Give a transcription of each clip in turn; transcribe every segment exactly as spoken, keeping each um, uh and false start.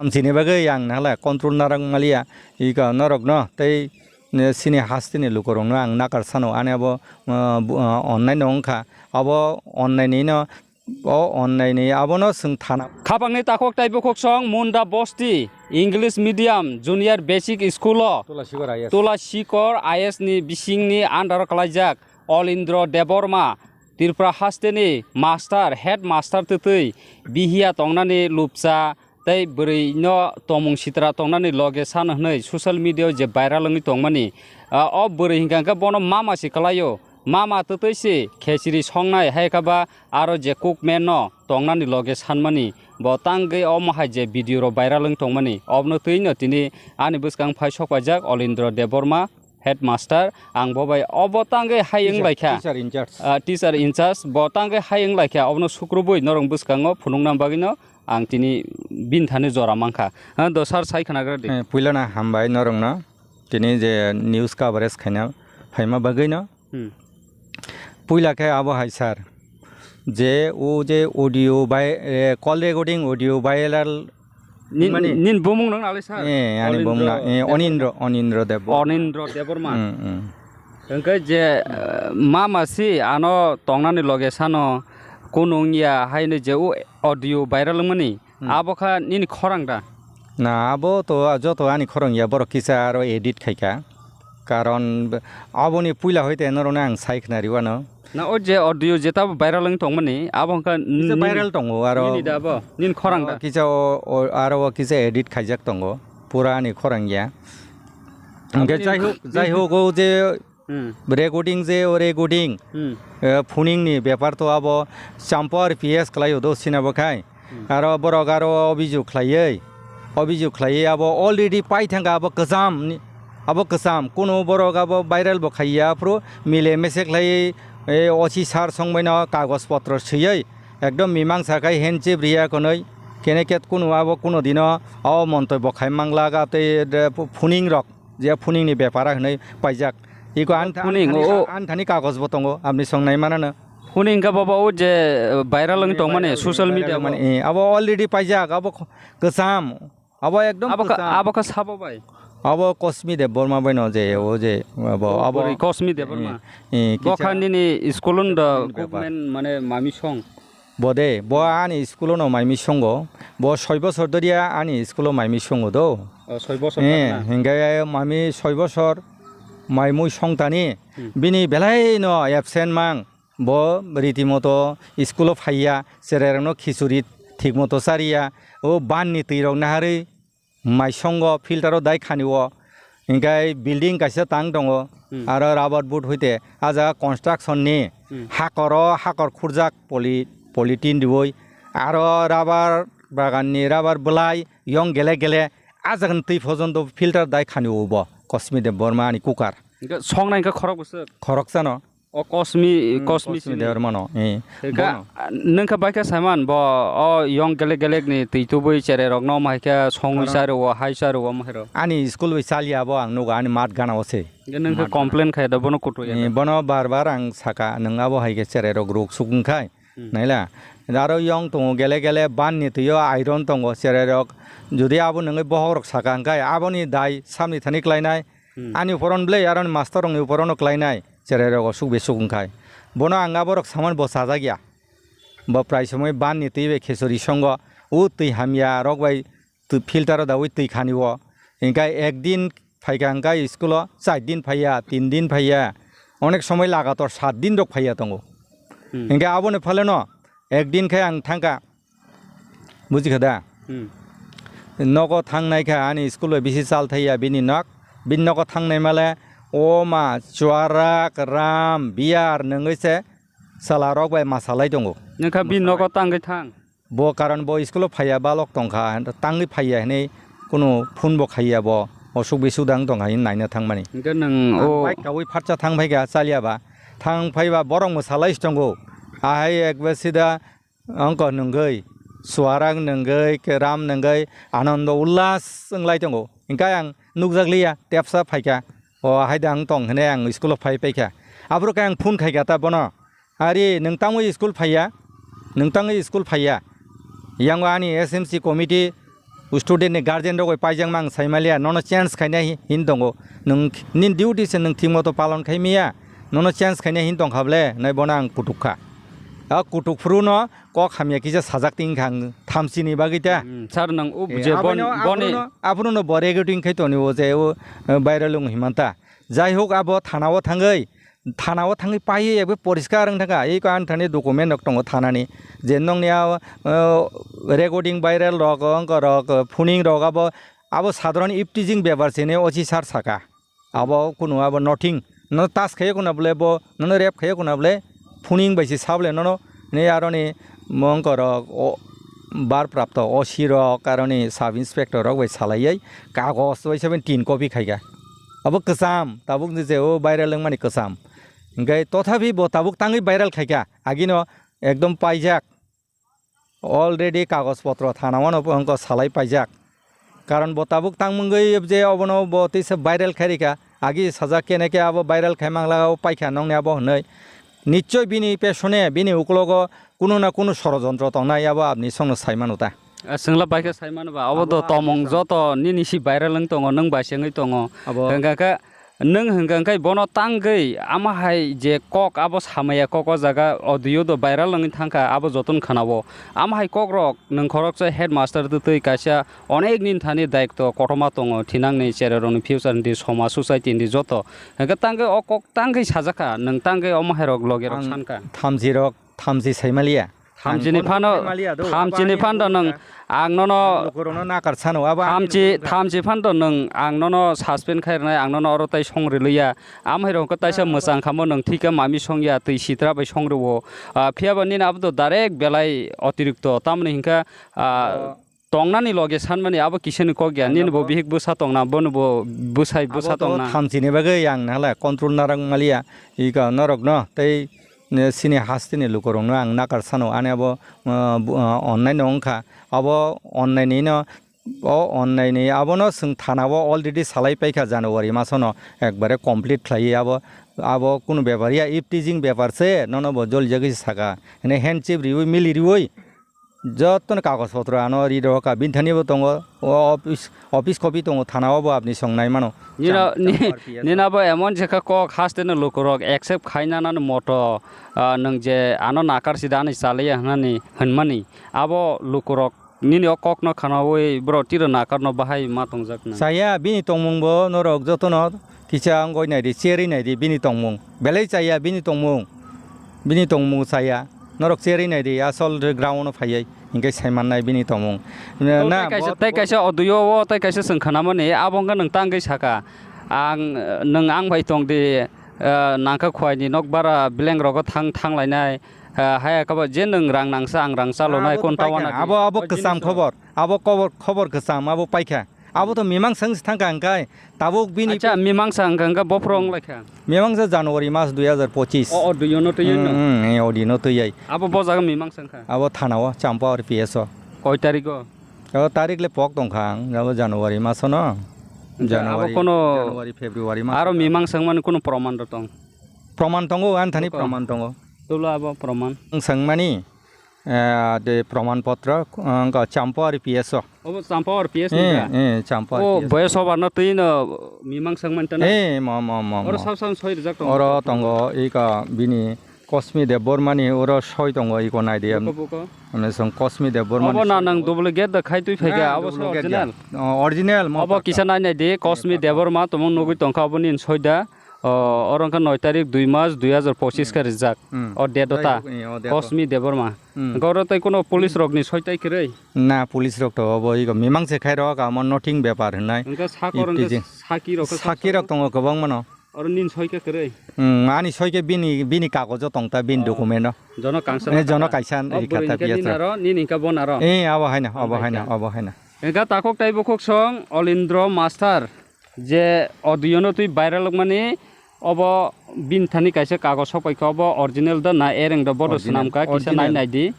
Amchini bagwi ang nahla control narwk maliya, iko norokno tei, eh, sini hasteni lukurokno ang nakar sano, ani abo, eh, bu-, eh, onnai no wngkha, abo onnaini no, o onnaini abono chwng thana. Khapangni takhuk tei bukhuksong Munda Bosti English Medium Junior Basic School o Tula Sikor I A S. Tula Sikor I A S ni bisingni under o kwlaijak Olindro Debbarma, Tripura hasteni master, head master twtwi bihiya tongnani lupcha tei bwrwi no tongmung sitra tongnani loge san hwnwi social media o je viral wngwi tongmani. Ah, o bwrwi hinkha khe bono mama se kwlaio, mama twtwi se khechiri songnai, hai khe ba aro je cookman no tongnani loge sanmani. Bo tangwi omo hai je video rok viral wngwi tongmani, obono twi no tini ani bwskang phai sok paijak Olindro Debbarma, headmaster, ang bo bai obo tangwi hai wng lai kha. Teacher in charge. Ah, teacher in charge, bo tangwi hai wng lai kha, obono sukrubui norok bwskango phunukna bagwi no ang tini bini thani jora mankha. Ah, do sir, sai khwnagra di. Eh, puila na hambai norok no tini je news coverage khaina phaima bagwi no. Hmm. Puila khe abo hai sir, je o je audio bai, eh, call recording audio viral Nin, mani? Nin bumung nang nalai sir? Eh, ani bumung na, eh, Onindro, Onindro Debbarma. Onindro Debbarma. Hmm, hmm. Hwnkhe je, eh, mama si ano tongnani loge sano kunung ya haino je o audio viral wngmani, hmm, abo kha nini khorang da? Na, abo to joto ani khorang ya, borok kisa aro edit khaikha. Karon b-, aboni puila hoite norokno ang sai khna riwano. Na, o je audio jeta bo viral wng tongmani, abo hwnka kisa nini, viral tongo, aro nini da bo, nini khorang da? Kisa o, o, aro o kisa edit khaijak tongo, pura ani khorang ya. Hwnkhe aboni jai hok, jai hok, o je, hmm, recording je, o recording, hmm, eh, phuning ni bepar to abo Champu R P S kwlai o do sina bo khai. Hmm. Aro borok aro obijok khlaiwi, obijok khlaiwi abo already pai thangkha abo kwcham ni, abo kwcham. Kunu borok abo viral bo khaiya, aphuru mile mese khlaiwi, e, O C sir songbaino kagoj potro swiwi ekdom mimangsa khai handshake riya konwi. Kene ket kunu abo kunu dino o montoi bo khai mangla ga tei de phu-, phuning rok je phuning ni bepara hwnwi paijak. Iko ang tha-, phuning, ang thani o, ka-, ang thani kagoj bo tongo, aboni songnai manano. Hwnwi hwnkhe bobo o je, eh, viral wngwi tongmani social media mani, bo. Eh, abo already paijak, abo kho-, kwcham, abo ekdom abo kha, kwcham. Abo kha sabo bai? Abo Kosmi Debbarma bai no je, o je, abo, o abo bwrwi Kosmi Debbarma. Eh, eh, bo kisa kha nini school ni da bepar. Cookman mane mami song. Bo de, bo ani school no mami songo, bo soi bosor doria ani school o mami songo do. O, soi bosor. Eh, na? Hingke mami soi bosor mai mui songtani, hmm, bini belai no absent mang. Bo ritimoto school o phaiya, cherai rokno khichuri thik moto chariya, o ban ni twi rok naharwi mai songo filter o dai khani o, hingke building kaisa tang tongo, hmm, aro rubber boot hoite ah jaga construction ni, hmm, hakor o hakor khurjak poly-, polythene riwi, aro rubber bagan ni rubber bwlai yong gele gele ah jaga ni twi phojondo filter dai khani o bo Kosmi Debbarma ni cooker. Hingke songnai hingke khorok bwswk? Khoroksa no. O Kosmi, hmm, Kosmi Kosmi simi. Debbarma no, eh, hingke bono. Nwng khe bai khe saiman bo o yong gelek gelek ni twi tubui cherai rok no hai khe songwi chari o, hai chari o, omo hai rok. Ani school bai chaliya bo ang nugo, ani mat gana o se. Hingke nwng khe complain khai da bono kutu ya. Eh, da. Bono bar bar ang saka, nwng abo hai khe cherai rok ruk suk wngkhai, hmm, naila. Aro yong tongo gele gele ban ni twi o iron tongo cherai rok. Jodi abo nwngwi bohok rok saka wngkhai, aboni dai samni thani klainai. Hmm. Ani uporon bwlai, aro ni master rok ni uporon no klainai. Cherai rok osuk besuk wngkhai. Bono ang aborok samani bo chajak ya. Bo prai somoi ban ni twi bai khesori songo. O twi hamya rok bai tw-, filter o daui twi khani o. Hingkhe ek din phaikha hingkhe school o, char din phaiya, tin din phaiya. Onek somoi lagator sat din rok phaiya tongo. Hmm. Hingkhe aboni phale no ek din khe ang thangkha. Buji kha da? Hmm. Nogo thangnai kha ani school bai bisi chal thaiya bini nok. Bini nogo thangnai male o ma chuarak ram biyar nungwi se sala rok bai ma salai tongo. Nokha bini nogo tangwi thang. Bo karon bo school o phaiya balok tongkha, tangwi phaiya hinwi kunu phone bo khaiya bo, osuk bisuk dang tongkha hinwi naina thangmani. Hingke nwng ang o bike kawi phatsa thang phaikha chaliya ba, thang phaiba borok mwsalai se tongo. Ahai ekbar sida Ongko nungwi, Suarang nungwi, Keram nungwi, Anando Ullas wnglai tongo. Hingkhe ang nukjakliya, tepsa phaikha, o haida ang tong hinwi ang school-o phai paikha. Aphuru khe ang phone khaikha ta bono, "Ari, nwng tangwi school phaiya? Nwng tangwi school phaiya?" Yango ani S M C committee Student ni guardian rok bai paijak ma ang sai maliya, nono change khaina hi-, hin tongo. Nwng nini duty se nwng thik moto palon khai miya, nono change khaina hin tong kha ble, nai bono ang kutuk kha. A kutuk phuru no kok hamya kisa sajak ting kha ang thamchi ni bagwi ta. Hmm, sir, nwng o Eh, je bon-, abono, boni abono, abono bo regulating khai toni o je o, eh, viral wng himanta. Jai hok abo thana o thangwi, thana o thangwi paiwi ebo poriskar wng thangkha. Eko ani thani document rok tongo thanani. Je nongni a, o, recording viral rok, wngkha rok, phuning rok abo, abo sadharon ifteezing bepar se hinwi O C sir saka. Abo kunu abo nothing. Nono touch khaiya kuna bole bo, nono rape khaiya kuna bole phuning bai se sa bole nono. Hinwi aroni wngkha rok, o, barprapto O C rok, aroni sub inspector rok bai salaiwi kagoj bai seven tin copy khaikha. Abo kwcham, tabuk ni je o viral wngmani kwcham. Hinkhe tothapi bo tabuk tangwi viral khaikha. Agino ekdom paijak. Already kagoj potro thana o no bo wngkha salai paijak. Karon bo tabuk tangmungwi je obono bo tisa viral khairikha. Agi sajak kene khe abo viral khaimang laga o paikha nongni abo hwnwi. Nichoi bini pesone, bini uklogo kunu na kunu sorojontro tongnai abo abni songno saimano ta. A, chwngla bai khe sai mano ba, abo Abo to ang tomung kisa joto nini si viral wng tongo, nwng bai se wngwi tongo. Abo Hwnkha khe nwng hwnkha khe bono tangwi ama hai je kok abo samaya kok o jaga audio do viral wngwi thangkha, abo jotono khwnao. Ama hai kok rok nwng khoroksa headmaster twi twi kaisa onek nin thani daitw kotorma tongo, thinangni cherai rokni future ni somaj society ni joto. Hwnkha tangwi o kok tangwi sajakha, nwng tangwi omo hai rok loge rok ang sankha. Thamchi rok thamchi saimaliya. Thamchini Ang phano, thamchini phano nwng ang nono lukurokno nakar sano, abo ang thamchi, lukurokno thamchi phano nwng ang nono suspend khairwnai, ang nono oro tai songri liya. Amhairok khe taisa mwchang khamo nwng thika mami songya, twi sitra bai songriwo. Ah, phiyaba nini abo to direct belai otirikto, tamoni hinkha, ah, tongnani loge sanmani abo kisani kok ya, nini bo bihik bwsa tongna, bono bo bwsai bwsa tongna. Thamchini bagwi ang nahala control narang maliya, ika norokno tei ne, sini hasteni lukurokno ang nakar sano, ani abo, ah, bu-, ah, onnai no wngkha, abo onnai ni no, o onnai ni abono chwng thana o already salai paikha January masono ekbare complete khlaiwi abo, abo kunu bepar ya, ifteezing bepar se, nono bo jolijagwi se saka, hwnwi handship riwi mili riwi, Jotono kagoj potro ano ri rw kha, bini thani bo tongo, o office, office copy tongo, thana o bo aboni song nai mano. Nino, Cham-, ni-, cham R P S nina bo emon je kha kok haste no lukurok accept khai nana no moto, ah, nwng je ano nakar si da ani chaliya hwnani hwnmani, abo lukurok nini o kok no khwnawi bro tiro nakar no bahai ma tongjak nang. Chaya bini tongmung bo norok jotono Kisa wngoi nai di, cherwi nai di bini tongmung. Belai chaya bini tongmung. Bini tongmung chaya. Norok cherwi nai di, asol ground o phaiwi. Hinkhe sai mannai bini tongmung. Na, Tei kaisa, bo, tei bo kaisa audio o, tei kaisa chwng khnamani, abo wngkha nwng tangwi saka. Ang, nwng ang bai tong di, eh, nangkha khwai ni nok bara beleng rogo thang, thang lainai. Eh, haya kabo je nwng rang nangsa, ang rang chalonai, Abo to kon tawana paikha. Abo, abo O kwcham jinis khobor. Abo khobor, khobor kwcham, abo paikha. Abo to mimang swng se thangkha hwnkhe, tabuk bini Acha, mimang sa hwnkha, hwnkha bophro wng laikha. Mimang sa January mas dui hazar pochis. O, o, dui ono twi no? Hmm, hmm, eh, o dino twi ai. Abo bo jaga mimang sa wngkha? Abo thana o, Champa R P S o. Koi tarik o? O tarik le pok tongkha ang, abo January mas o no. Hwnkhe abo January, kono January, February mas aro o. Mimang sa wngmani kono proman rw tong? Proman tongo, ani thani Tongo. Proman tongo. Tolo abo proman. Ang swngmani, eh, de proman potro, eh, wngkha Champa R P S o. Obo Champa R P S ni da? Eh, eh, Champa O R P S. Boyas sobar no twi no mimang swng man tana? Eh, mo, mo, mo, Oro mo. Sab sam soi rijak tongo. Oro tongo, ika bini Kosmi Debbarma ni oro soi tongo, iko nai de. Buko, buko. Mane song Kosmi Debbarma Obo ni na soi nang tongo. Duplicate da khai twi phai Na, ga, abo se duplicate ya. Original? O, original, mo Obo paka. Kisa nai nai di, Kosmi Eh, paka. Debbarma tongmung nugui tongkha, aboni soi da. O, oro wngkha noi tarik dui mas dui hazar pochis khe rijak. Hmm. O date o ta. Jai hok, eh, o date o. Kosmi Debbarma. Hmm. Hwnkhe oro tei kono police rokni soi tai kwrwi? Na, police rok to obo ego mimang se khai rok, amo nothing bepar hwnai. Hwnkhe sakor hwnkhe Ifteezing. Saki rok khe Saki rok tongo kwbang mano. Oro nini soi khe kwrwi? Hmm, ani soi khe bini, bini kagojo tong ta, bini Oh. Document o. Jono kangsa Eh, ma jono ta. Kaisa Oh, rikha bwrwi ta hwnkhe P S nini o. Aro, nini hwnkhe bono aro? Eh, abo haino, abo Hambai haino, kha. Abo haino. Hwnkhe takhuk tai bukhuk song Olindro Master. Je audio no twi viral wngmani, obo bini thani kaisa kagoj sok paikha, obo original da na ereng da bodo Original, swnamkha, kisa original. Nai nai di.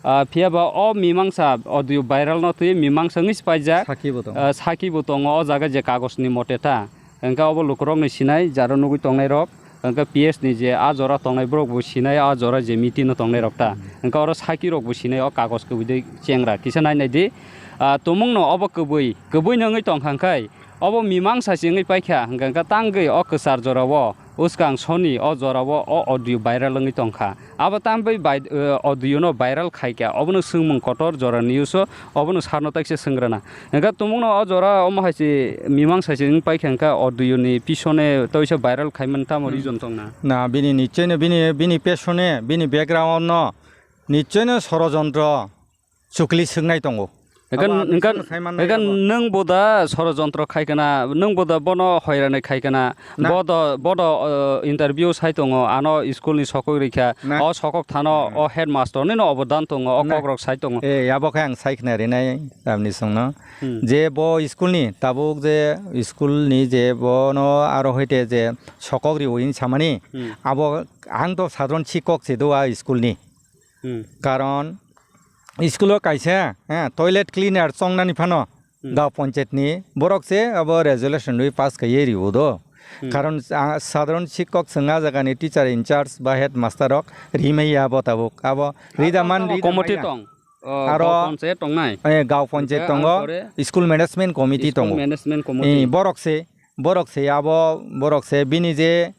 Ah, phiya ba o mimangsa audio viral no twi mimangsa wngwi se paijak. Saki bo tongo. Ah, saki bo tongo o jaga je kagoj ni mote ta. Hwnkhe obo lukurok ni sinai, jaro nugwi tongnai rok. Hwnkhe P S ni je a jora tongnai borok bo sinai, a jora je meeting no tongnai rok ta. Hmm. Hwnkhe oro saki rok bo sinai o kagoj kwbwi de chengra. Kisa nai nai di. ah, tumungno obo kwbwi, kwbwi no wngwi tongkha hwnkhe, obo mimang sai se wngwi paikha, hwnkhe hwnkhe tangwi o kwchar jorao, uskang soni o jorao o audio viral wngwi tongkha. Abo tangwi bai-, eh, audio no viral khaikha, obono swngmung kotor jora news o, obono sarno taisa swnggrana. Hwnkhe tumungno o jora omo hai se mimang sai se wngwi paikha hwnkhe audio ni pisone toisa viral khaimani tamo reason tongna? Na, bini nichoi no bini, bini pesone, bini background no nichoi no sorojontro chukli swknai tongo. Abo ang nwng, saiman nai abo. Nwng boda sorojontro khaikana, nwng boda bono hoirani khaikana, bodo, bodo, uh, interview sai tongo, ano school ni sokok rikha, o sokok thano o headmaster nino obodan tongo, o kokrok sai tongo. Eh, abo khe ang sai khna rinai tamni songno. Je bo school ni, tabuk je school ni je bono aro hoite je sokok riwi samani, abo ang to sadron sikok se do a school ni. Karon school o kaisa, eh, toilet cleaner chongnani phano gaon panchayat ni borok se abo resolution rwi pass khaiwi riwo do. Karon, ah, sadharon sikkok chwng a jaga ni teacher in charge ba headmaster rok rimai ya abo tabuk. Abo rida man rida committee maya. Tong. Aro gaon panchayat tongnai. Eh, gaon panchayat tongo, school management committee tongo. Management committee. Eh, borok se, borok se abo, borok se bini je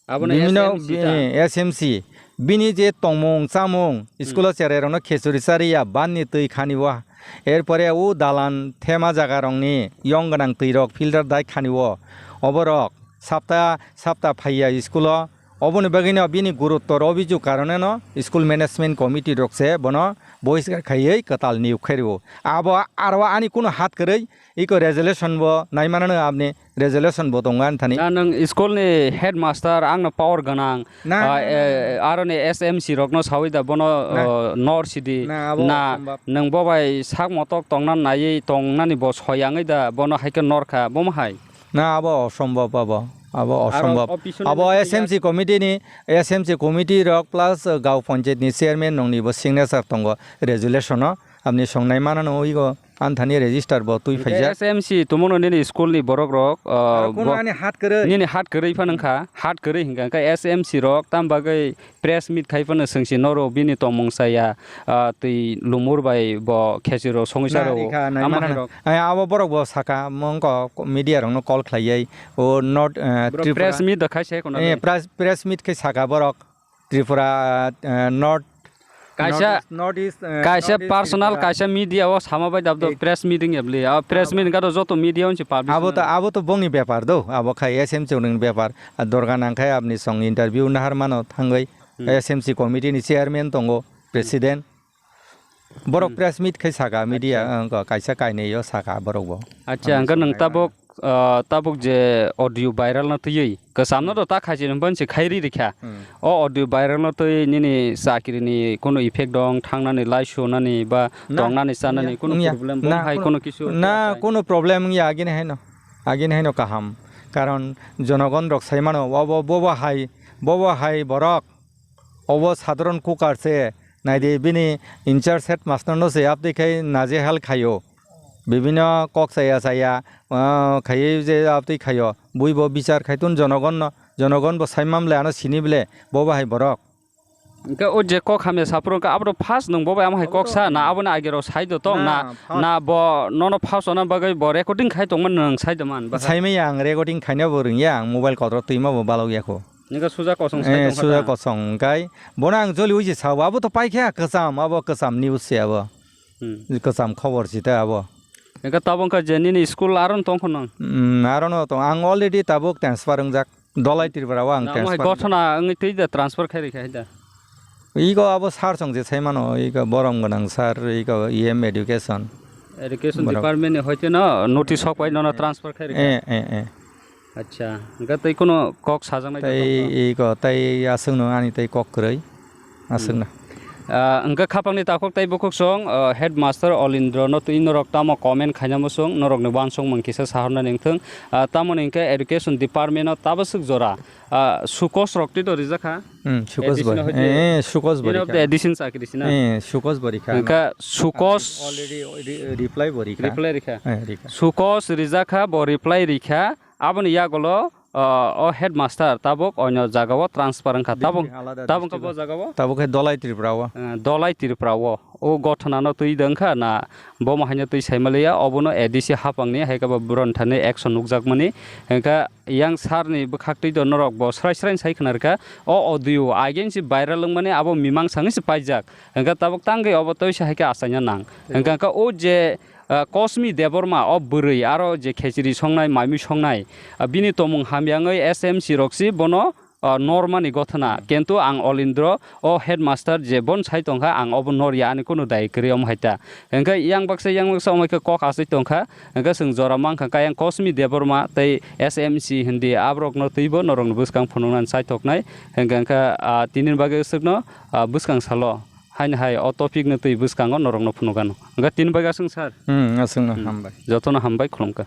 Aboni bibino S M C ta? Eh, S M C. Bini je tongmung, chamung, school o cherai rokno khechuri chariya, ban ni twi khani o. Erpore o dalan thema jaga rokni yong gwnang twi rok filter dai khani o. Oborok sapta, sapta phaiya school o. Oboni bagwino bini guruttor obijug karoneno school management committee rok se bono bohiskar khaiwi kwtal niyok khairwo. Abo aro ani kunu hat kwrwi iko resolution bo naimanano abni resolution bo tongo ani thani. Na nwng school ni headmaster ang no power gwnang, na, ah, na, na, eh, na. Aro ni S M C rok no sawi da bono, na, oh, nor sidi. Na, abo na, osombab. Nwng bo bai sak motok tongna naiwi tongnani bo soyangwi da bono hai khe nor kha, bo ma hai? Na, abo osombab, abo, abo aro osombab. Office ni abo bisingo S M C committee ni, S M C committee rok plus, uh, gaon panchayat ni chairman nongni bo signature tongo resolution o. Abni songnai manano ego. Anthani register bo twi phaijak. S M C tumungno nini school ni borok rok, ah, aro kuno bo-, ani hat kwrwi. Nini hat kwrwi phano wngkha, hat kwrwi hwnkha khe S M C rok tam bagwi press meet khai phano swngsi noro bini tongmung saya, ah, twi lumur bai bo khesi rok songwi sa rw. Rikha, nai ama manana. Hai rok. Ai, abo borok bo saka, mongko media rokno call khlaiwi, o not, eh, bro, Tripura. Press meet da khai se kono eh, le? Press, press meet khai saka borok. Tripura, eh, North, kaisa, North East, North East, eh, kaisa North East personal, Tripura. Kaisa media o sama bai dab do press meeting ebli. A press meeting ka do joto media unsi publish. Abo to, abo to bongni bepar do. Abo khai S M C ni bepar. A dorga nang khai abni song interview nahar mano thangwi. Hmm. S M C committee ni chairman tongo, president. Borok press meet khai saka media, acha, ang kaisa kainwi o saka borok bo. Acha, ang hwnkhe nwng tabuk, ah, tabuk je audio viral no twiwi kwcham no do ta khaisi hwnba se khairi rikha. Hmm. O audio viral no twi nini chakri ni kunu effect dong, thangnani lai sunani ba tongnani chanani kunu problem dong hai kunu kisu na, kunu problem wngya agini haino. Agini haino kaham. Karon jonogon rok sai mano, obo, bobo hai, bobo hai borok. Obo sadharon kokar se, naidi bini in charge headmaster no se abtwi khai naje hal khaio. Bibino kok saya saya, ah, khaiwi je abtwi khaio. Bui bo bichar khai tun jonogon no, jonogon bo sai mam le ano sini bile, bo bahai borok. Hwnkhe o je kok hamya saphuru hwnkhe aboro first nwng bo bai amo hai kok sa na aboni age rok sai do tong na, na bo nono first ona bagwi bo recording khai tongma nwng sai do man bahai. Sai maya ang recording khaina bo rwngya, ang mobile kotor twima bo balok ya kho. Nokha suja kosong sai tongkha ta? Eh, suja kosong, hwnkhe bono ang joli ui se sao, abo to paikha kwcham, abo kwcham news se abo. Hmm. Kwcham khobor se ta abo. Nokha tabuk wngkha je nini school aro no tongkha nang? Hmm, aro no tong, ang already tabuk transfer wngjak, Dolai Tripura o ang transfer wngjak. Gothona wngwi twi da transfer khai rikha hai da? Iko abo sir song je sai mano, iko borom gwnang sir, iko E M education. Education department ni hoite no notice sok pai nono transfer khai rikha. Eh, eh, eh. Acha, hwnkhe tei kuno kok sajaknai tei tongkha? Iko tei aswkno ani tei kok kwrwi aswkna. Ah, hwnkhe khapangni takhuk tei bukhuk song, ah, headmaster Olindro no twi norok tamo comment khaina muchung, norokni uansukmung kisa sahornani wngthung. Ah, tamoni hwnkhe education department o tabaswk jora, ah, sukos rok twi do rijak kha? Hmm, sukos bai. Eh, eh, sukos bai rikha. Addition chakri sina? Eh, sukos bai rikha. Hwnkhe sukos already re-, reply bai rikha. Reply rikha. Eh, rikha. Sukos rijak kha, bo reply rikha. Aboni yagulo, ah, o headmaster tabuk oino jagao transfer wngkha. Tabuk, tabuk khe bo jagao? Tabuk khe Dolai Tripura o. Eh, Dolai Tripura o. o gothona no twi dong kha na, bomo haino twi sai maliya, obono A D C hapang ni hai khe bo bwrwng thani action nukjak mani. Hwnkhe yang sir ni bwkhak twi do norok bo srai srai sai khna rwkha. O audio again si viral wng mani abo mimang sangwi se paijak. Hwnkhe tabuk tangwi obo twi se hai khe achaina nang. Hwnkhe o je, ah, Kosmi Debbarma o bwrwi aro je khechiri songnai, maimui songnai, ah, bini tomung hamyangwi S M C rok si bono, ah, nor mani gothona. Kintu ang Olindro o headmaster je bon sai tongkha, ang obo nor ya ani kunu dai kwrwi omo hai ta. Hwnkhe yang baksa, yang baksa omo khe kok asai tongkha. Hwnkhe chwng jora mankha kha yang Kosmi Debbarma tei S M C hindi aborok no twibo norok ni bwskang phunuknani chaithoknai. Hwnkhe, hwnkhe, ah, tini bagwi swkno, ah, bwskang salo. Haini hai o topic no twi bwskango norokno phunukgano. Hwnkhe tini bagwi aswk sir. Hmm, aswkno Hmm. hambai. Jotono hambai, khulumkha.